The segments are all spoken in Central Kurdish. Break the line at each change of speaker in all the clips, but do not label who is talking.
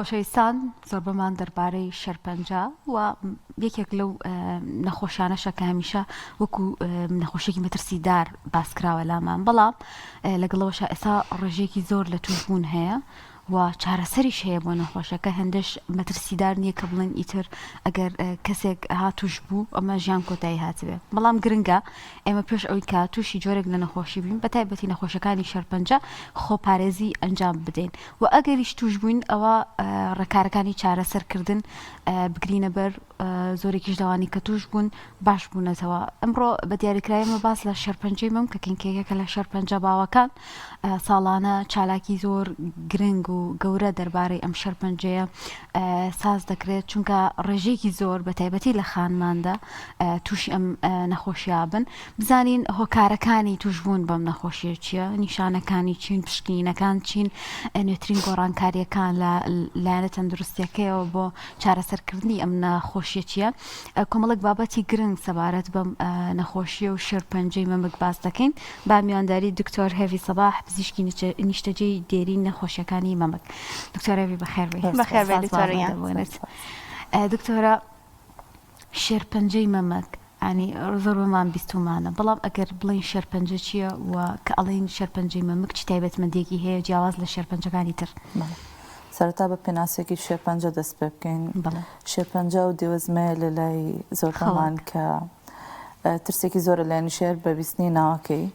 خۆشەویستان زۆربەمان دەربارەی شێرپەنجە و یەکێک لەو نەخۆشانەشە کە هەمیشە وەکو نەخۆشیێکی مەترسیدار باسکراوە لامان بەڵام لەگەڵەوەشە ئێستا ڕێژەیەکی زۆر لە توشبوون هەیە و چارەسەریش هەیە بۆ نەخۆشەکە هێندەش مەترسیدار نییە کە بڵێن ئیتر ئەگەر کەسێک ها توش بوو ئەمە ژیان کۆتایی هاتبێ بەڵام گرنگە ئێمە پێش ئەوی کە تووشی جۆرێک لە نەخۆشی بین بە تایبەتی نەخۆشەکانی شێرپەنجە خۆپارێزی ئەنجام بدەین و ئەگەریش توش بووین ئەوە ڕێکارەکانی چارەسەرکردن بگرینە بەر زۆرێکیش لەوانی کە توش بوون باش بوونەتەوە ئەمڕۆ بە دیاریکراوی ئێمە باس لە شێرپەنجەی مەمک کەین کە یەکێکە لە شێرپەنجە باوەکان ساڵانە چالاکی زۆر گرنگ و گەورە دەربارەی ئەم شێرپەنجەیە ساز دەکرێت چونکە ڕێژەیەکی زۆر بە تایبەتی لە خانماندا تووشی ئەم نەخۆشیە بن بزانین هۆکارەکانی توشبوون بەم نەخۆشیە چییە نیشانەکانی چین پشکنینەکان چین نوێترین گۆڕانکاریەکان لە لایەنە تەندروستیەکەیەوە بۆ چارەسەرکردنی ئەم نەخۆشیە چییە کۆمەڵێک بابەتی گرنگ سەبارەت بەم نەخۆشیە و شێرپەنجەی مەمک باس دەکەین با میوانداری دکتۆر هێڤی سەباح پزیشکی نیشتەجێی دێرین نەخۆشیەکانی مەمک دکتۆر هێڤی بەخێربێی
بەخێربێی دکتۆر گیان.
دکتۆرە شێرپەنجەی مەمک ینی زۆربەمان بیستومانە بەڵام ئەگەر بڵێین شێرپەنجە چییە و کە ئەڵێین شێرپەنجەی مەمک چ تایبەتمەندیەکی هەیە جیاواز لە شێرپەنجەکانی تر؟
بەڵێ سەرەتا بە پێناسێکی شێرپەنجە دەست پێ بکەین.
بەڵێ.
شێرپەنجە و دێوەزمەیە لە لای زۆربەمان
خەڵک.
کە ترسێکی زۆرە لە نیشێر بە بیستنی ناوەکەی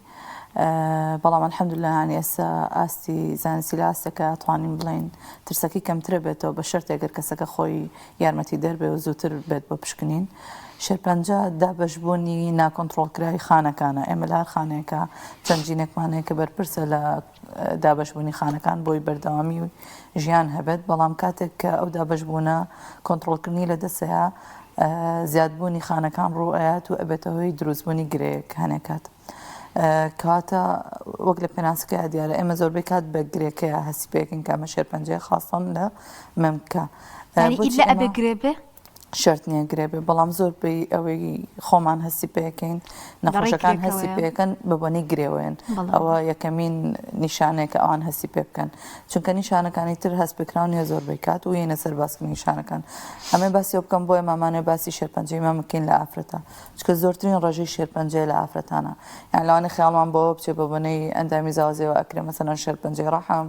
بەڵام الحمدللە یانی ئێستا ئاستی زانستی لە ئاستێکە توانین بڵێین ترسەکەی کەمترە بێتەوە بە شەرتێک گەر کەسەکە خۆی یارمەتیدەر بێ و زووتر بێت بۆ پشکنین. شێرپەنجە دابەشبوونی ناکۆنترۆڵکراوی خانەکانە، ئێمە لە هەر خانەیەکا چەند جینێکمان هەیە کە بەرپرسە لە دابەشبوونی خانەکان بۆی بەردەوامی ژیان هەبێت، بەڵام کاتێک کە ئەو دابەشبوونە کۆنترۆڵکردنی لەدەستەیە زیادبوونی خانەکان ڕوو ئەیات و ئەبێتە هۆی دروستبوونی گرێیەک هەنێک کات. کەواتە وەک لە پێناسەکەیا دیارە ئێمە زۆربەی کات بە گرێکەیە هەستی پێکەین کە ئەمە شێرپەنجەیە خاستەن لە مەمکە.
یانی
بۆچی
ئیلا ئەبێ
ئێمە
گرێ بێ؟
شەرت نییە گرێ بێ بەڵام زۆر بەی ئەوەی خۆمان هەستی پێکەین
لە ڕێی
نەخۆشەکان هەستی
گرێکەوەیە.
پێکەن بە بۆنەی گرێوەیەن
بەڵێ.
ئەوە یەکەمین نیشانەیە کە ئەوان هەستی پێ بکەن چونکە نیشانەکانی تر هەست پێکراو نییە زۆربەی کات و یەنە سەر باسکردنی نیشانەکان ئەمێ باسی ئەوە بکەم بۆیە مامانێ باسی شێرپەنجەی مەمکین لە ئافرەتە چونکە زۆرترین ڕێژەی شێرپەنجەیە لە ئافرەتانە یان لەوانەیە خەیاڵمان بەوە بچێ بە بۆنەی ئەندامی زاوزێوە ئەکرێ مەسەلەن شێرپەنجەی ڕەحم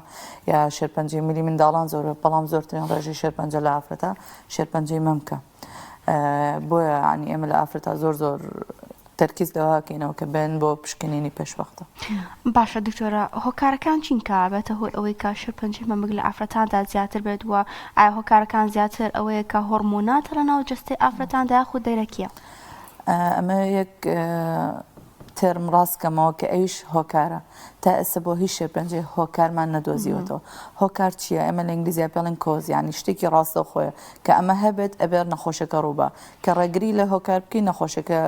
یا شێرپەنجەی ملی منداڵان زۆر بەڵام زۆرترین ڕێژەی شێرپەنجە لە ئافرەتە شێرپەنجەی مەمکە بۆیە ینی ئێمە لە ئافرەتا زۆر زۆر تەرکیز لەوە کەینەوە کە بێن بۆ پشکنینی پێشوەختە.
باشە دکتۆرە هۆکارەکان چین کە ئەبێتە هۆی ئەوەی کە شێرپەنجەی مەمک لە ئافرەتاندا زیاتر بێت و ئایا هۆکارەکان زیاتر ئەوەیە کە هۆڕمۆناتە لە ناو جەستەی ئافرەتاندا یاخود دەرەکیە؟
ئەمە یەک تێرم ڕاست کەمەوە کە ئەویش هۆکارە تا ئێستا بۆ هیچ شێرپەنجەی هۆکارمان نەدۆزیوەتەوە هۆکار چییە ئێمە لە ئینگلیزیا پێڵێن cause یانی شتێکی ڕاستەوخۆیە کە ئەمە هەبێت ئەبێت نەخۆشەکە ڕووبا کە ڕێگری لە هۆکار بکەی نەخۆشەکە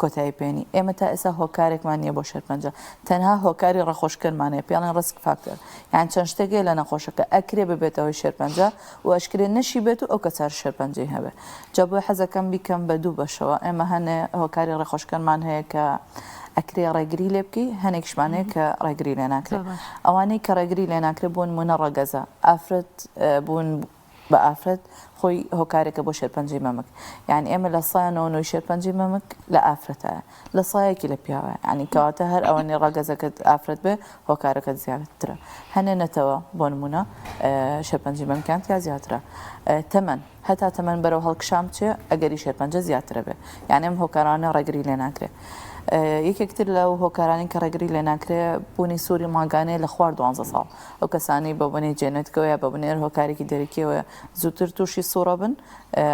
کۆتایی پێنی ئێمە تا ئێستا هۆکارێکمان نییە بۆ شێرپەنجە تەنها هۆکاری ڕەخۆشکەرمان هەیە پێڵێن risk factor یان چەند شتێک هەیە لە نەخۆشەکە ئەکرێ ببێتە هۆی شێرپەنجە و ئەشکرێ نەشی بێت و ئەو کەسار شێرپەنجەی هەبێ جا بۆیە حەزەکەم بیکەم بە دوو بەشەوە ئێمە هەنێ هۆکاری ڕێخۆشکەرمان هەیە کە ئەکرێ ڕێگری لێ بکەی هەنێکیشمان هەیە کە ڕێگری لێ ناکرێ ئەوانەی کە ڕێگری لێ ناکرێ بۆ نمونە ڕەگەزە ئافرەت بوون بە ئافرەت خۆی هۆکارێکە بۆ شێرپەنجەی مەمک یانی ئێمە لە سایە نۆ شێرپەنجەی مەمک لە ئافرەتایە لە سایەکی لە پیاوە ینی کەواتە هەر ئەوەنی ڕەگەزەکەت ئافرەت بێ هۆکارەکەت زیاترە هەنێ نەتەوە بۆ نمونە شێرپەنجەی مەمکیان تیا زیاترە تەمەن هەتا تەمەن بەرەو هەڵکشان بچێ ئەگەری شێرپەنجە زیاترە بێ یان ئەم هۆکارانە ڕێگری لێ ناکرێ یەکێکتر لەو هۆکارانی کە ڕێگری لێ ناکرێ بوونی سووری مانگانەیە لە خوار دوانزە ساڵ ئەو کەسانەی بە بۆنەی جێنێتکەوە یا بە بۆنەی هەر هۆکارێکی دەرەکیەوە زووتر تووشی سوڕە بن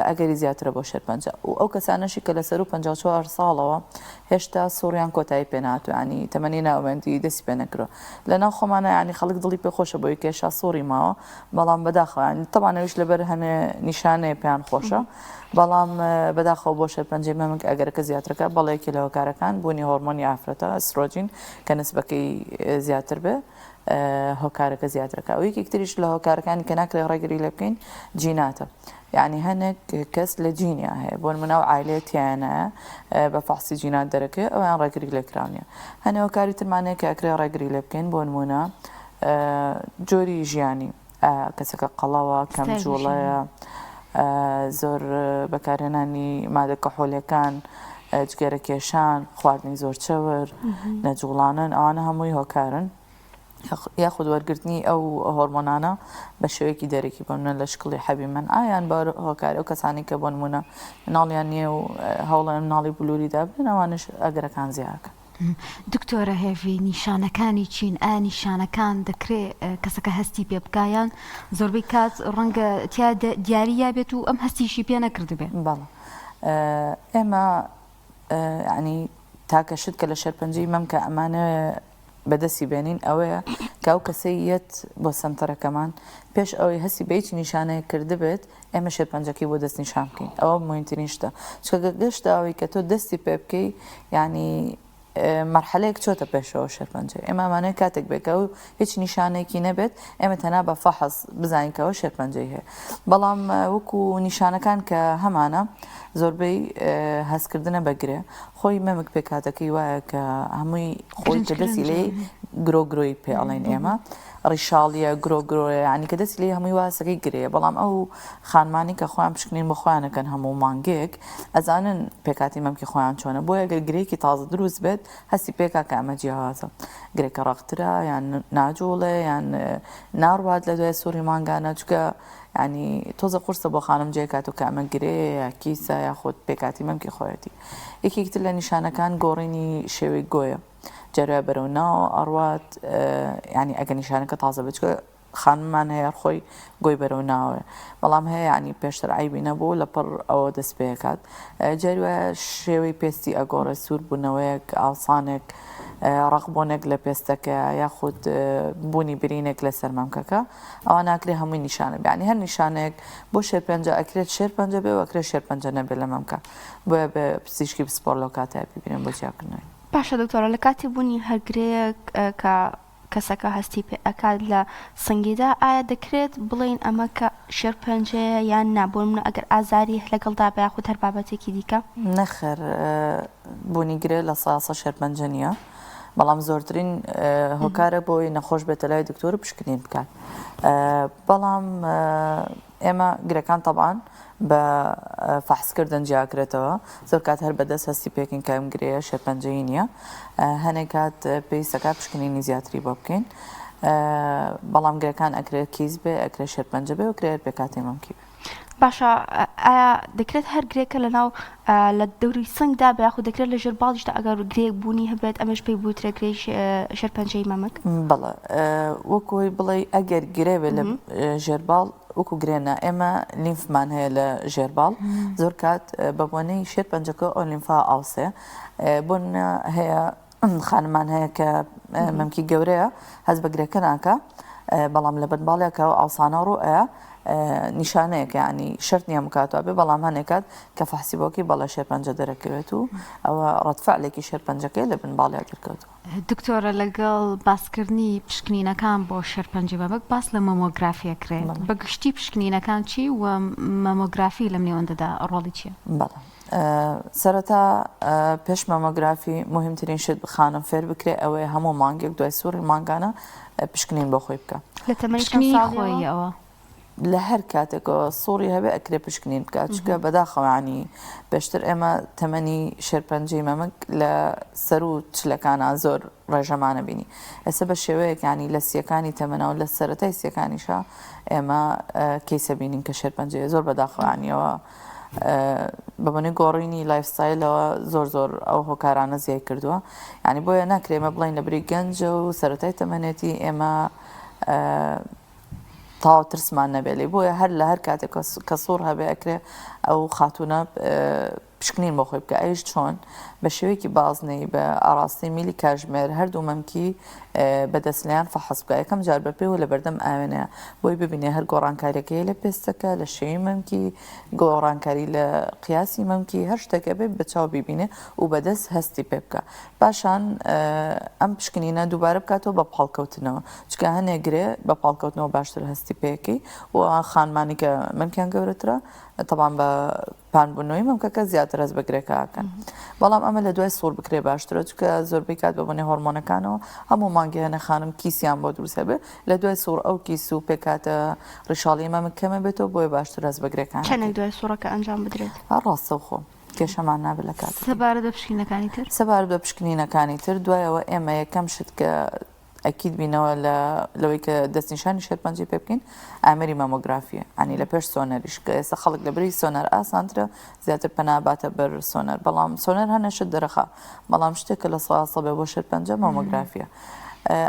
ئەگەری زیاترە بۆ شێرپەنجە و ئەو کەسانەشی کە لە سەروو 54 ساڵەوە هێشتا سوڕیان کۆتایی پێناتوە ینی تەمەنی ناوەندی دەستی پێ نەکرۆ لە ناو خۆمانە ینی خەڵک دڵی پێ خۆشە بۆی کێشا سوڕی ماوە بەڵام بەداخەوە ینی تەبعەن ئەویش لەبەر هەنێ نیشانەیە پێیان خۆشە بەڵام بەداخەوە بۆ شێرپەنجەی مەمک ئەگەرەکە زیاترەکە بەڵێ یەکێ لە هۆکارەکان بوونی هۆرمۆنی ئافرەتە ئەسترۆجین کە نسبەکەی زیاتر بێ هۆکارەکە زیاترەکە و یەکێک تریش لە هۆکارەکانی کە ناکرێت ڕێگری لێ بکەین جیناتە یعنی هەنێک کەس لە جینیا هەیە بۆ نمونە ئەو عایلەیە تیانە بە فەحسی جینات دەرەکەوێت ئەویان ڕێگری لێکراو نییە هەنێ هۆکاری ترمان هەیە کە ئەکرێ ڕێگری لێ بکەین بۆ نمونە جۆری ژیانی. کەسەکە قەڵەوە، کەم جوڵەیە، زۆر بەکارهێنانی مادە کحولیەکان، جگەرە کێشان، خواردنی زۆر چەور، نەجوڵانن ئەوانە هەمووی هۆکارن. یاخود وەرگرتنی ئەو هۆرمۆنانە بە شێوەیەکی دەرەکی بۆ نمونە لە شکڵی حەبی مەنعە یان بە هۆکاری ئەو کەسانی کە بۆ نمونە مناڵیان نییە و هەوڵیان مناڵی بلوری دابنێن ئەوانش ئەگەرەکان زیاکەن.
دکتۆرە هێڤی نیشانەکانی چین؟ ئایا نیشانەکان دەکرێ کەسەکە هەستی پێ بکا یان زۆربەی کات ڕەنگە تیا دیاری یابێت و ئەم هەستیشی پێ نەکردبێ؟
بەڵێ ئێمە یانی تاکە شت کە لە شێرپەنجەی مەمکە ئەمانەوێ بەدەستی بێنین ئەوەیە کە ئەو کەسەی یەت بۆ سەنتەرەکەمان پێش ئەوەی هەستی بە هیچ نیشانەیەک کردبێت ئێمە شێرپەنجەکەی بۆ دەستنیشان بکەین ئەوە موهیمترین شتە چونکە گەشتە ئەوەی کە تۆ دەستی پێ بکەی یعنی مەرحەلەیەک چۆتە پێشەوە شێرپەنجە ئێمە ئەمانەوێت کاتێک بێت کە ئەو هیچ نیشانەیەکی نەبێت ئێمە تەنها بە فەحس بزانین کە ئەوە شێرپەنجەی هەیە بەڵام وەکو نیشانەکان کە هەمانە زۆربەی هەستکردنە بە گرێ خۆی مەمک پێکهاتەکەی وایە کە هەمووی خۆی کە دەستی لێی گرۆ گرۆی پێ ئەڵێن ئێمە ڕیشاڵیە گرۆ گرۆیە یعنی کە دەستی لێی هەمووی واسەکەی گرێیە بەڵام ئەو خانمانی کە خۆیان پشکنین بۆ خۆیان ئەکەن هەموو مانگێک ئەزانن پێکاتی مەمکی خۆیان چۆنە بۆیە گەر گرێکی تازە دروست بێت هەستی پێکا کە ئەمە جیاوازە گرێکە ڕەقترە یان ناجوڵێ یان ناڕوات لە دوای سوڕی مانگانە چونکە یانی تۆزە قورسە بۆ خانم جێ کاتۆ کە ئەمە گرێیە یا کیسە یاخود پێکاتی مەمکی خۆیەتی یەکێکی تر لە نیشانەکان گۆڕینی شێوەی گۆیە جارە بەرەو ناوە ئەڕوات ینی ئەگە نیشانەکە تازە بچکە خانممان هەیە خۆی گۆی بەرەو ناوێ بەڵام هەیە ینی پێشتر عیبی نەبوو لە پڕ ئەوە دەست پێکات جاری وایە شێوەی پێستی ئەگۆڕێ سوور بوونەوەیەک ئاوسانێک ڕەقبوونێک لە پێستەکە یاخود بوونی برینێک لەسەر مەمکەکە ئەوە ناکرێ هەمووی نیشانە بێ یانی هەر نیشانەیەک بۆ شێرپەنجە ئەکرێت شێرپەنجە بێ و ئەکرێت شێرپەنجە نەبێ لە مەمکە بۆیە بێ پزیشکی پسپۆڕ لەو کاتەیا بیبینن بۆ جیاکردنەوەی.
باشە دکتۆرە لە کاتی بوونی هەر گرێیەک کە کەسەکە هەستی پێ ئەکات لە سنگیدا ئایا دەکرێت بڵێین ئەمە کە شێرپەنجەیە یان نا بۆ نمونە ئەگەر ئازاری لەگەڵدا بێ یاخود هەر بابەتێکی دیکە؟
نەخێر بوونی گرێ 100% شێرپەنجە نییە. بەڵام زۆرترین هۆکارە بۆی نەخۆش بێتە لای دکتۆر و پشکنین بکات بەڵام ئێمە گرەکان تەبان بە فەحسکردن جیاکرێتەوە زۆر کات هەر بەدەست هەستی پێکین کە ئەم گرەیە شێرپەنجەیی نییە هەنێک کات پێویستەکە پشکنینی زیاتری بۆ بکەین بەڵام گرەکان ئەکرێت کیس بێ ئەکرێت شێرپەنجە بێ و کرێت پێکاتی مەمکی بێ.
باشە ئایا دەکرێت هەر گرێکە لەناو لە دەوری سنگدا بێ یاخود دەکرێت لە ژێر باڵیشدا ئەگەر گرێک بوونی هەبێت ئەمەش پێی بوترێ گرێی شێرپەنجەی مەمک؟
بەڵێ وەکو ئەوەی بڵێی ئەگەر گرێ بێ لە ژێر باڵ وەکو گرێ نا ئێمە لیمفمان هەیە لە ژێر باڵ زۆر کات بە بۆنەی شێرپەنجەکە ئەو لیمفا ئاوسێ بۆ هەیە خانمان هەیە کە مەمکی گەورەیە هەست بە گرێکە ناکا بەڵام لە بن باڵێکە و ئاوسانە ڕوو ئەیا نیشانەیەکە ینی شەرت نییە بکاتەوە بێ بەڵام هەنێک کات کە فەحسی بۆکی بەڵێ شێرپەنجە دەرەکەوێت و ئەوە ڕەتفعلێکی شێرپەنجەکەی لە بن باڵیا دەرکەوتووە.
دکتۆرە لەگەڵ باسکردنی پشکنینەکان بۆ شێرپەنجەی مەمک باس لە مەمۆگرافی ئەکرێت بە گشتی پشکنینەکان چی و مەمۆگرافی لەم نێوەندەدا ڕۆڵی چییە؟
بەڵێ سەرەتا پێش مامۆگرافی موهیمترین شت خانم فێر بکرێ ئەوەیە هەموو مانگێک دوای سوڕی مانگانە پشکنین بۆ خۆی بکە.
لە تەمەنی چەند
پشکنینی
ساڵیەوە؟
خۆیەوە.
لە هەر کاتێکەوە سوڕی هەبێ ئەکرێ پشکنین بکات چونکە بەداخەوە یانی پێشتر ئێمە تەمەنی شێرپەنجەی مەمک لە سەروو چلەکانا زۆر ڕێژەمانە بینی ئێستا بە شێوەیەک یانی لە سیەکانی تەمەنەوە لە سەرەتای سیەکانیشا ئێمە کەیسە بینین کە شێرپەنجەیە زۆر بەداخەوە یانیەوە بە بۆنەی گۆڕینی lifestyle ەوە زۆر زۆر ئەو هۆکارانە زیای کردووە یعنی بۆیە ناکرێ ئێمە بڵێین لە بری گەنجە و سەرەتای تەمەنێتی ئێمە تاو ترسمان نەبێ لێ بۆیە هەر لە هەر کاتێک کە سوڕ هەبێ ئەکرێ ئەو خاتونە پشکنین بۆ خۆی بکە ئەویش چۆن بە شێوەیەکی بازنەی بە ئاراستەی میلی کاژمێر هەردوو مەمکی بە دەستلیان فەحس بکە یەکەم جار بە پێ و لە بەردەم ئاوێنەیە بۆی ببینێ هەر گۆڕانکاریەکەی لە پێستەکە لە شێوی مەمکی گۆڕانکاری لە قیاسی مەمکی هەر شتێکە بێ بە چاو بیبینێ و بەدەست هەستی پێ بکە پاشان ئەم پشکنینە دووبارە بکاتەوە بە پاڵکەوتنەوە چونکە هەنێ گرێ بە پاڵکەوتنەوە باشتر هەستی پێەکەی و خانمانی کە مەمکیان گەورەترە تەبان بە پانبوونەوەی مەمکەکە زیاتر هەست بە گرێکە ئەکەن بەڵام ئەمە لە دوای سوڕ بکرێ باشترە چونکە زۆربەی کات بە بۆنەی هۆرمۆنەکانەوە هەموو مانگێک. مانگی هەنە خانم کیسیان بۆ دروست هەبێ لە دوای سوڕ ئەو کیس و پێکهاتە ڕیشاڵیە مەمک کەمە بێتەوە بۆیە باشتر هەست بە گرێکان
چەندێک دوای سوڕەکە ئەنجام بدرێت؟
ڕاستەوخۆ کێشەمان نابێت لە کاتەکەی.
سەبارەت بە پشکنینەکانی تر؟
سەبارەت بە پشکنینەکانی تر دوایەوە ئێمە یەکەم شت کە ئەکید بینەوە لە لەوەی کە دەستنیشانی شێرپەنجەی پێ بکەین ئامێری مامۆگرافیە ینی لە پێش سۆنەریش کە ئێستا خەڵک لە بری سۆنەر ئاسانترە زیاتر پەنا باتە بەر سۆنەر بەڵام سۆنەر هەنە شت دەرەخا بەڵام شتێک کە لە ساسە بێ بۆ شێرپەنجە مامۆگرافیە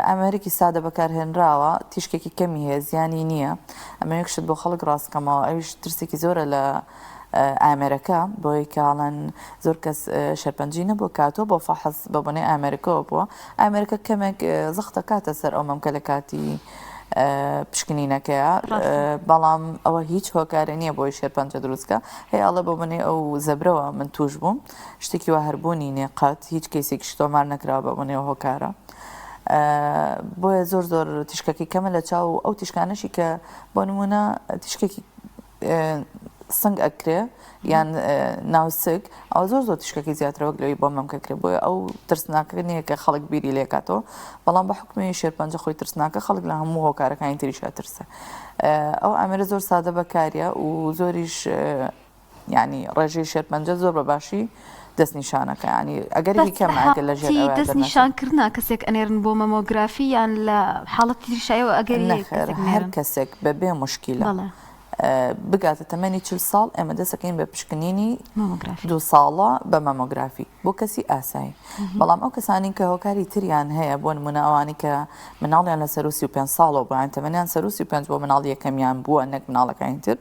ئامێرێکی سادە بەکارهێنراوە تیشکێکی کەمی هەیە زیانی نییە ئەمە یەک شت بۆ خەڵک ڕاستکەمەوە ئەویش ترسێکی زۆرە لە ئامێرەکە بۆی کە ئەڵێن زۆر کەس شێرپەنجەی نەبووە کاتۆ بۆ فەحس بە بۆنەی ئامێرەکەوە بووە ئامێرەکە کەمێک زەختە کاتە سەر ئەو مەمکە لە کاتی پشکنینەکەیە بەڵام ئەوە هیچ هۆکارە نییە بۆی شێرپەنجە دروستکە هەیە ئەڵێ بۆ بنەی ئەو زەبرەوە من توش بووم شتێکی وا هەربوونی نییە قەت هیچ کەیسێکیش تۆمار نەکراوە بە بۆنەی ئەو هۆکارە بۆیە زۆر زۆر تیشکەکەی کەمە لە چاو ئەو تیشکانەشی کە بۆ نمونە تیشکێکی سنگ ئەکرێ یان ناوسک ئەوە زۆر زۆر تیشکەکەی زیاترە وەک لەوەی بۆ مەمکە کرێ بۆیە ئەو ترسناکە نییە کە خەڵک بیری لێکاتەوە بەڵام بە حکومی شێرپەنجە خۆی ترسناکە خەڵک لە هەموو هۆکارەکانی تریشا ترسە ئەو ئامێرە زۆر سادە بەکاریە و زۆریش یعنی ڕێژەی شێرپەنجە زۆر بە باشی دەستنیشانەکە ینی ئەگەرێکی
بەس
کەمە ئەگەر لە ژێر
حاڵەتی
ئەوە دەرنەچێت.
دەستنیشانکردنا کەسێک ئەنێرن بۆ مەمۆگرافی یان لە حاڵەتی تریشایەوە ئەگەری هەیە
نەخێر
کەسێک
هەر
نێرن؟
کەسێک بەبێ موشکیلە
بەڵێ.
بگاتە تەمەنی 40 ساڵ ئێمە دەستەکەین بە پشکنینی
مامۆگرافی.
دوو ساڵە بە مامۆگرافی بۆ کەسی ئاسایی بەڵام ئەو کەسانی کە هۆکاری تریان هەیە بۆ نمونە ئەوانی کە مناڵیان لە سەروو 35 ساڵەوە بووە یان تەمەنیان سەروو 35 بۆ مناڵی یەکەمیان بووە نەک مناڵەکانی تر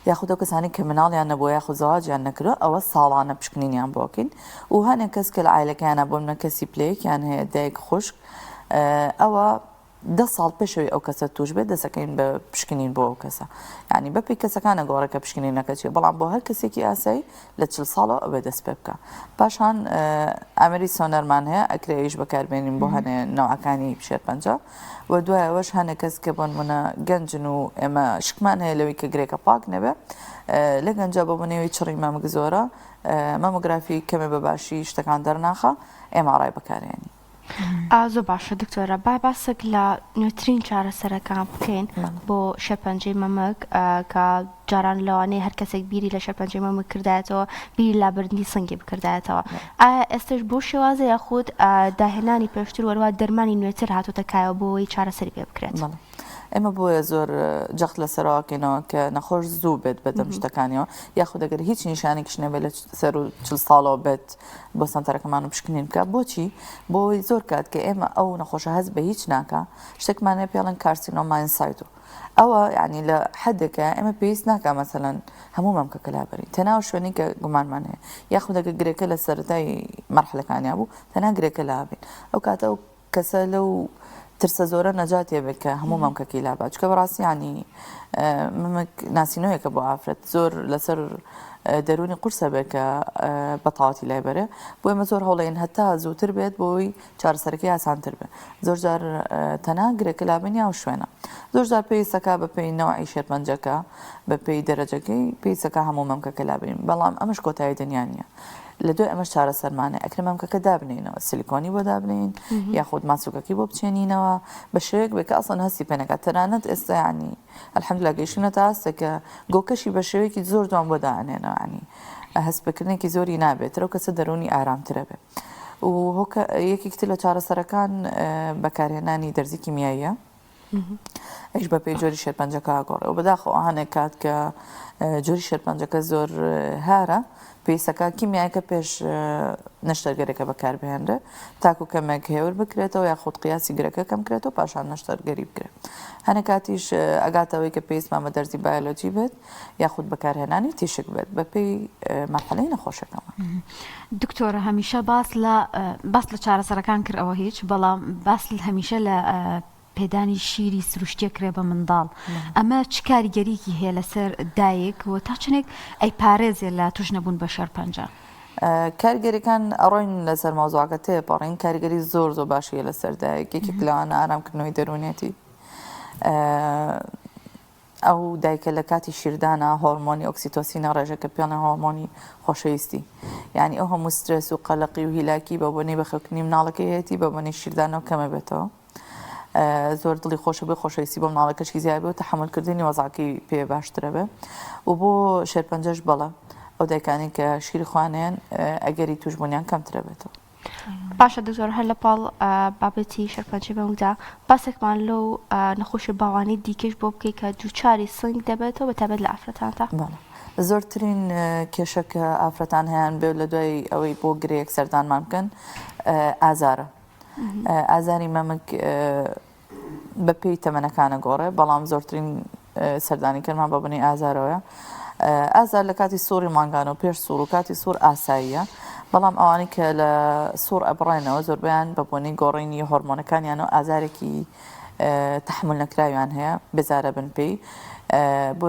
یاخود ئەو کەسانی کە مناڵیان نەبووە یاخود زەواجیان نەکردووە ئەوە ساڵانە پشکنینیان بۆ ئەکەین و هەنێک کەس کە لە عایلەکەیانە بۆ منە کەسی پلەیەکیان هەیە دایک خوشک ئەوە دە ساڵ پێشەوەی ئەو کەسە توش بێت دەسەکەین بە پشکنین بۆ ئەو کەسە یعنی بە پێی کەسەکانە گۆڕێ کە پشکنینەکە چیە بەڵام بۆ هەر کەسێکی ئاسایی لە چل ساڵەوە ئەبێ دەست پێ بکە پاشان ئامێری سۆنەرمان هەیە ئەکرێ ئیش بەکاربێنین بۆ هەنێ نەوعەکانی شێرپەنجە و دوای ئەوەش هەنێ کەس کە بۆ نمونە گەنجن و ئێمە شکمان هەیە لەوەی کە گرێکە پاک نەبێ لە گەنجە بۆ بنەوەی چڕی مەمک زۆرە مەمۆگرافی کەمێ بە باشی شتەکان دەرناخا MRI بەکارێنی.
زۆر باشە دکتۆرە با باسێک لە نوێترین چارەسەرەکان بکەین بۆ شێرپەنجەی مەمک کە جاران لەوانەیە هەر کەسێک بیری لە شێرپەنجەی مەمک کردایەتەوە بیری لابردنی سنگی بکردایەتەوە ئایا ئێستش بۆ شێوازە یاخود داهێنانی پێشتر وەروە دەرمانی نوێتر هاتوتە کایەوە بۆ ئەوەی چارەسەری پێ بکرێت؟
ئێمە بۆیە زۆر جەخت لەسەرەوەکەینەوە کە نەخۆش زوو بێت بەدەم شتەکانیەوە یاخود ئەگەر هیچ نیشانێکیش نەبێت لە سەر و چل ساڵەوە بێت بۆ سەنتەرەکەمان و پشکنین بکە بۆچی بۆی زۆر کات کە ئێمە ئەو نەخۆشە هەست بە هیچ ناکە شتێکمان هەیە پێڵێن carcinoma in situ ئەوە یعنی لە حدێکە ئێمە پێویست ناکە مەسەلەن هەموو مەمکەکە لابەرین تەنها ئەو شوێنەی کە گومانمان هەیە یاخود ئەگەر گرێکە لە سەرەتای مەرحەلەکانیا بوو تەنها گرێکە لابین ئەو کاتە ئەو کەسە لەو ترسە زۆرە نەجاتێ بێت کە هەموو مەمکەکەی لابات چکە بەڕاستی ینی مەمک ناسینەوەیەکە بۆ ئافرەت زۆر لەسەر دەرونی قورسە بێت کە بەتەواتی لای بەرێ بۆ ئێمە زۆر هەوڵێن هەتا زووتر بێت بۆی چارەسەرەکەی ئاسانتر بێت زۆر جار تەنها گرێکە لابەین یا شوێنە زۆر جار پێویستەکە بە پێی نەوعی شێرپەنجەکە بە پێی دەرەجەکەی پێویستەکە هەموو مەمکەکە لابەین بەڵام ئەمەش کۆتایی دنیا نییە لە دوای ئەمەش چارەسەرمانە ئەکرێ مەمکەکە دابنێینەوە سیلیکۆنی بۆ دابنێین یاخود ماسوکەکەی بۆ بچێنینەوە بە شێوەیەک بێت کە ئەسڵەن هەستی پێ نەکات تەنانەت ئێستا یانی الحمدلله گەیشتوونەتە ئاستێک کە گۆکەشی بە شێوەیەکی زۆر جوان بۆ دائەنێنەوە یانی هەستپێکردنێکی زۆری نابێت ترەو کەسە دەروونی ئارامترە بێ و هۆکە یەکێکی تر لە چارەسەرەکان بەکارهێنانی دەرزی کیمیاییە ئەویش بە پێی جۆری شێرپەنجەکە ئەگۆڕێ و بەداخەوە هەنێک کات کە جۆری شێرپەنجەکە زۆر هارە پێویستەکە کیمیایەکە پێش نەشتەرگەرەکە بەکاربهێنرێ تاکو کەمێک هێور بکرێتەوە یاخود قیاسی گرەکە کەم کرێتەوە پاشان نەشتەرگەری بکرێت هەنێک کاتیش ئەگاتەوەی کە پێویستمان بە دەرزی بایۆلۆجی بێت یاخود بەکارهێنانی تیشک بێت بەپێی مەرحەلەی نەخۆشەکەمان.
دکتۆرە هەمیشە باس لە باس لە چارەسەرەکان کرد ئەوە هیچ بەڵام باس هەمیشە لە پێدانی شیری سروشتیە کرێ بە منداڵ ئەمە چ کاریگەریکی هەیە لەسەر دایک و تا چنێک ئەیپارێزێ لە توش نەبوون بە شێرپەنجە؟
کاریگەریەکان ئەڕۆین لەسەر مەوزوعەکە تێپەڕین کاریگەری زۆر زۆر باشی هەیە لەسەر دایک یەکێک لەوانە ئارامکردنەوەی دەروونیەتی ئەو دایکە لە کاتی شیردانا هۆرمۆنی ئۆکسیتۆسینە ڕێژە کە پێڵێن هۆرمۆنی خۆشەویستی یانی ئەو هەموو سترێس و قەلەقی و هیلاکی بە بۆنەی بەخێوکردنی مناڵەکەی هەیەتی بە بۆنەی شیردانەوە کەمە بێتەوە. زۆر دڵی خۆشە بێ خۆشەویستی بۆ مناڵەکەشی زیاد بێ و تەحەمولکردنی وەزعەکەی پێ باشترە بێ و بۆ شێرپەنجەش بەڵێ ئەو دایکانەی کە شیری خۆیان هەیەن ئەگەری تووشبوونیان کەمترە بێتەوە.
باشە دکتۆر هەر لە پاڵ بابەتی شێرپەنجەی مەمکدا باسێکمان لەو نەخۆشی باوانەی دیکەش بۆ بکەی کە دووچاری سنگ دەبێتەوە بە تایبەت لە ئافرەتاندا.
بەڵێ زۆرترین کێشە کە ئافرەتان هەیان بێ لە دوای ئەوەی بۆ گرێیەک سەردانمان بکەن ئازارە ئازاری مەمک بە پێی تەمەنەکانە گۆڕێ بەڵام زۆرترین سەردانی کەرمان بە بنی ئازارەوەیە ئازار لە کاتی سوڕی مانگانە و پێش سوڕ و کاتی سوور ئاساییە بەڵام ئەوانەی کە لە سوڕ ئەبڕێنەوە زۆربیان بە بۆنەی گۆڕینی هۆرمۆنەکانیانەوە ئازارێکی تەحمل نەکراویان هەیە بێزارە بن پێی بۆ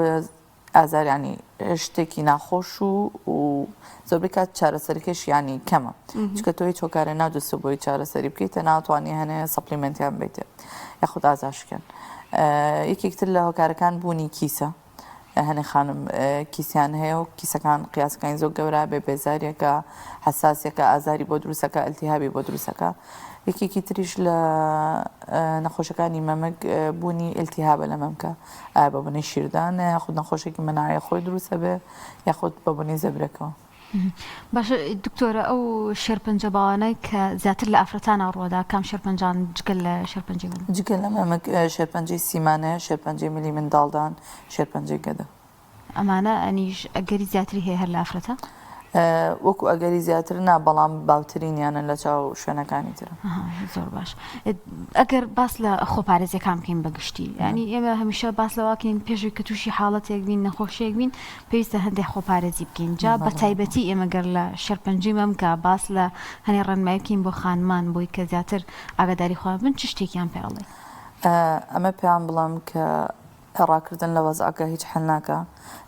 ئازار یانی شتێکی ناخۆش و و زۆربەی کات چارەسەرەکەش یانی کەمە چکە تۆ هیچ هۆکارێ نادوستە بۆی چارەسەری بکەیت تەنها توانی هەنێ supplement یان بیتێ یاخود ئازارشکێن یەکێک تر لە هۆکارەکان بوونی کیسە هەنێ خانم کیسیان هەیە و کیسەکان قیاسەکانی زۆر گەورە بێ بێزاریەکە حساسێکە ئازاری بۆ دروستەکە ئەلتیهابی بۆ دروستەکە یەکێکی تریش لە نەخۆشەکانی مەمک بوونی ئیلتیهابە لە مەمکە ئایا بە بۆنەی شیردانە یاخود نەخۆشێکی مەناعی خۆی دروستە بێ یاخود بە بۆنەی زەبرەکەوە.
باشە دکتۆرە ئەو شێرپەنجە باوانە کە زیاتر لە ئافرەتانە ڕووەدا کام شێرپەنجان جگە لە شێرپەنجەی مەمک؟
جگە لە مەمک شێرپەنجەی سیمانە، شێرپەنجەی ملی منداڵدان، شێرپەنجەی گەدە.
ئەمانە ئەنیش ئەگەری زیاتری هەیە هەر لە ئافرەتە؟
وەکو ئەگەری زیاتر نا بەڵام باوترینیانن لە چاو شوێنەکانی تر.
زۆر باش ئەگەر باس لە خۆپارێزیەکان بکەین بە گشتی ینی ئێمە هەمیشە باس لەواکەین پێشوی کە تووشی حاڵەتێک بین نەخۆشیێک بین پێویستە هەندێک خۆپارێزی بکەین جا بە تایبەتی ئێمە گەر لە شێرپەنجەی مەمکە باس لە هەنێ ڕێنمایی بکەین بۆ خانمان بۆی کە زیاتر ئاگاداری خۆیان بن چ شتێکیان پێ ئەڵێ؟
ئەمە پێیان بڵێم کە ڕاکردن لە وەزعەکە هیچ حەل ناکا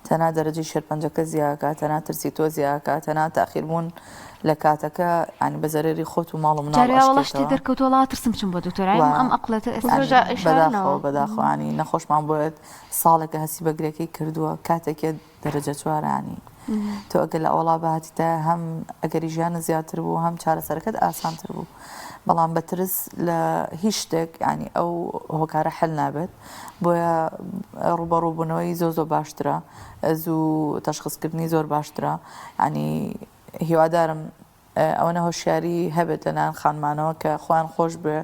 تەنها دەرەجەی شێرپەنجەکە زیاکا تەنها ترسی تۆ زیاکا تەنها تاخیر بوون لە کاتەکە یانی بە زەرەری خۆت و ماڵ و مناڵ
جارێ وەڵا شتێ
ئەشکێتەوە
دەرکەوتوە وەڵا ترسم بچم بۆ دکتۆر
وە
ئەم ئەقڵێتە ئێستا
زۆر جار
یانی
ئەیشارنەوە
بەداخەوە بەداخەوە یانی نەخۆشمان بۆیەت ساڵێکە هەستی بە گرێکەی کردووە کاتێکێ دەرەجە چوارانی تۆ ئەگەر لە ئەوڵا بهاتیتە هەم ئەگەری ژیانت زیاتر بوو هەم چارەسەرەکەت ئاسانتر بوو بەڵام بە ترس لە هیچ شتێک ینی ئەو هۆکارە حل نابێت بۆیە ڕوبەڕووبوونەوەی زۆر زۆر باشترە زوو تەشخصکردنی زۆر باشترە ینی هیوادارم ئەوەنە هۆشیاری هەبێت لەلایەن خانمانەوە کە خۆیان خۆش بێ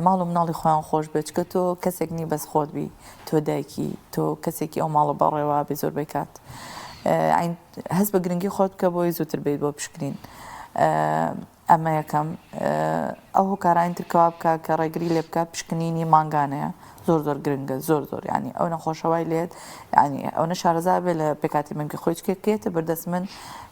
ماڵ و مناڵی خۆیان خۆش بێ چکە تۆ کەسێک نی بەس خۆت بی تۆ دایکی تۆ کەسێکی ئەو ماڵە بەڕێوە بێ زۆربەی کات هەست بە گرنگی خۆت بکە بۆی زووتر بیت بۆ پشکنین ئەمە یەکەم ئەو هۆکارانی ترکەوا بکە کە ڕێگری لێ بکە پشکنینی مانگانەیە زۆر زۆر گرنگە زۆر زۆر یانی ئەو نەخۆشە وای لێت یانی ئەونە شارەزا بێ لە پێکاتی مەمکی خۆی چکێک کێتە بەردەست من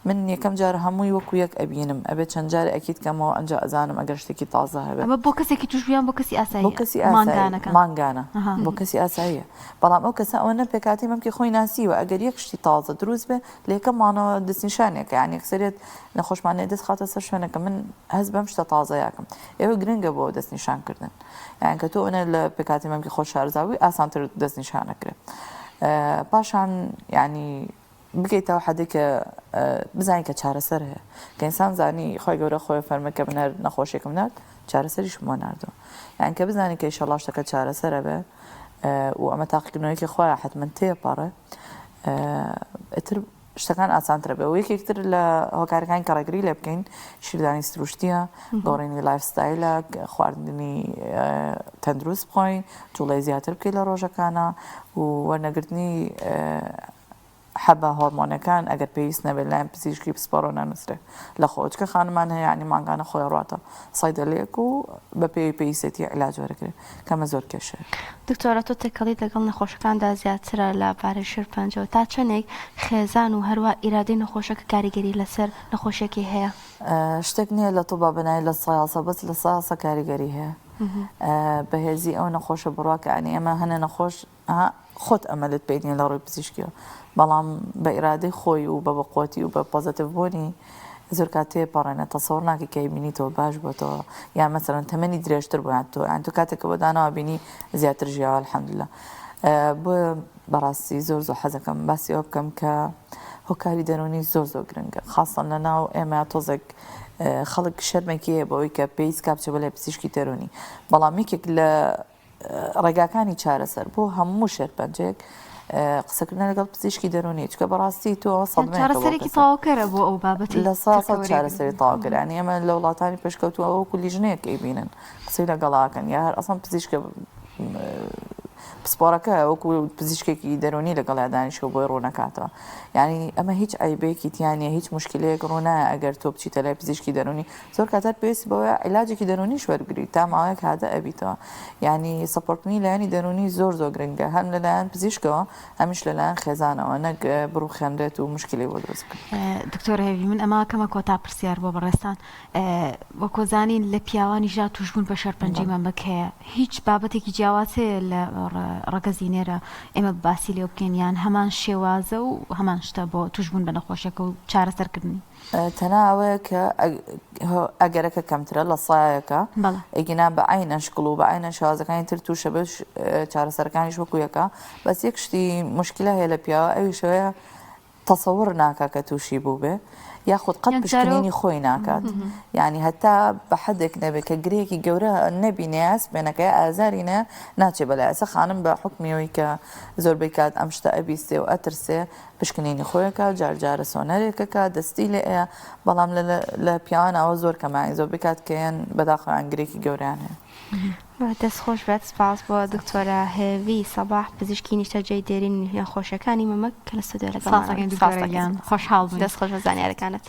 من یەکەم جار هەمووی وەکو یەک ئەبینم ئەبێت چەند جار ئەکید کەمەوە ئەنجا ئەزانم ئەگەر شتێکی تازە هەبێت
ئەمە بۆ کەسێکی تووشبوو یان بۆ کەسی ئاسایی
بۆ کەسی ئاسایی
مانگانەکە
مانگانە بۆ کەسی ئاساییە بەڵام ئەو کەسە ئەوە نە پێکاتی مەمکی خۆی ناسیوە ئەگەر یەک شتی تازە دروست بێ لە یەکەم مانەوە دەستنیشانێکە یان یەکسەرێت نەخۆشمانێ دەست خاتە سەر شوێنەکە من هەست بەم شتە تازەیەکەم ئێوە گرنگە بۆ دەستنیشانکردن یان کە تۆ ئەونە لە پێکهاتەی مەمکی خۆت شارەزا بووی ئاسانتر دەستنیشان ئەکرێ پاشان یعنی بگەیتەوە حەدێک کە بزانین کە چارەسەر هەیە کە ئینسان زانی خۆی گەورە خۆی فەرمە کە من هەر نەخۆشیێکم نارد چارەسەریشم بۆ ناردووە یان کە بزانین کە ئیشەڵا شتەکە چارەسەرە بێ و ئەمە تاقیکردنەوەیەکی خۆیان حتمما تێپەڕێ ئیتر شتەکان ئاسانترە بێ و یەکێک تر لە هۆکارەکان کە ڕێگری لێ بکەین شیردانی سروشتیە گۆڕینی lifestyle ە خواردنی تەندروست بخۆین جوڵەی زیاتر بکەیت لە ڕۆژەکانە و وەرنەگرتنی حەبە هۆرمۆنەکان ئەگەر پێویست نەبێت لایەن پزیشکی پسپۆڕەوە نانووسرێ لە خۆ چکە خانمان هەیە ینی مانگانە خۆی ڕاتە سایدەلێک و بە پێی پێویستێتی علاج وەرەگرێ کەمە زۆر کێشەیە.
دکتۆرە تۆ تێکەڵیت لەگەڵ نەخۆشەکاندا زیاترە لە بارەی شێرپەنجەوە تا چەندێک خێزان و هەروا ئیرادەی نەخۆشەکە کاریگەری لەسەر نەخۆشیەکەی هەیە؟
شتێک نییە لە تۆ با بەناوی لە سایاسە بەس لە سایاسە کاریگەری هەیە بەهێزی ئەو نەخۆشە بڕوا کە ئەنی ئێمە هەنێ نەخۆش ئەها خۆت ئەمەلت پێی نیە لە ڕووی پزیشکیەوە بەڵام بە ئیرادەی خۆی و بە بەقوەتی و بە positive بوونی زۆر کات تێپەڕێنێ تەسەوڕ ناکەی کە بینیتەوە باش بۆتەوە یان مەسەلەن تەمەنی درێژتر بوو یان تۆ یان تۆ کاتێک کە بۆ داناوە بینی زیاتر ژیاوە الحمدلله بۆیە بەڕاستی زۆر زۆر حەزەکەم باسی ئەوە بکەم کە هۆکاری دەروونی زۆر زۆر گرنگە خاصەن لە ناو ئێمە تۆزێک خەڵک شەرمێکی هەیە بەوەی کە پێویست کا بچێ بۆ لای پزیشکی دەروونی بەڵام یەکێک لە. ڕێگاکانی چارەسەر بۆ هەموو شێرپەنجەیەک قسەکردنە لەگەڵ پزیشکی دەرونی چکە بەڕاستی تۆ
چارەسەرێکی تەواوکەرە بۆ ئەو بابەتی
لە سا چارەسەری تەواوکەر یانی ئێمە لە وڵاتانی پێشکەوتووە وەکو لیژنەیەک ئەیبینن قسەی لەگەڵاکەن یا هەر ئەسڵەن پزیشکە پسپۆڕەکە وەکو پزیشکێکی دەرونی لەگەڵیا دانیشەوە بۆی ڕوونەکاتەوە یعنی ئەمە هیچ عیبێکی تیانە هیچ مشکلەیەک ڕوونایە ئەگەر تۆ بچیتە لای پزیشکی دەرونی زۆر کات هەر پێویستی بەوەیە عیلاجێکی دەرونیش وەرگری تا ماوەیەک هادە ئەبیتەوە یعنی support کردنی لایەنی دەرونی زۆر زۆر گرنگە هەم لەلایەن پزیشکەوە هەمیش لەلایەن خێزانەوە نەک بڕوخێنرێت و مشکلی بۆ دروست بکرێت.
دکتۆر هێڤی من ئەمە کەمە کۆتا پرسیار بۆ بەڕێزتان وەکۆ زانین لە پیاوانیشدا توشبوون بە شێرپەنجەی مەمک هەیە هیچ بابەتێکی جیاواز هەیە لە ڕەگەزی نێرە ئێمە باسی لێ بکەین یان هەمان شێوازە و هەمان شتە بۆ توشبوون بە نەخۆشیەکە و چارەسەرکردنی؟
تەنها ئەوەیە کە ئەگەرەکە کەمترە لە سایەکە ئەگینا بە عینە شکڵ و بە عینە شێوازەکانی تر تووشە بش چارەسەرەکانیش وەکو یەکە بەس یەک شتی مشکلە هەیە لە پیاوە ئەویشەوەیە تەسەور ناکا کە تووشی بووبێ یاخود قەت پشکنینی خۆی ناکات یعنی هەتا بە حدێک نەبێت کە گرێکی گەورە نەبینێ هەست پێ نەکەی ئازاری نە ناچێ بەلای ئەسە خانم بە حکمیەوەی کە زۆربەی کات ئەم شتە ئەبیستێ و ئەترسێ پشکنینی خۆیەکە جار جارە سۆنەرێکەکە دەستی لێ ئەیە بەڵام لە پیاوان ئەوە زۆر کەمایە زۆربەی کات کەیەن بەداخەوەیان گرێکی گەورەیان هەیە.
دەست خۆش بێت سپاس بۆ دکتۆرە هێڤی سەباح پزیشکی نیشتەجێی دێرینی نەخۆشیەکانی مەمک کە لە ستۆدیۆ لەگەڵمان
سپاس دکتۆرە گیان خۆشحاڵ بووین.
دەست خۆش بە زانیارەکانت.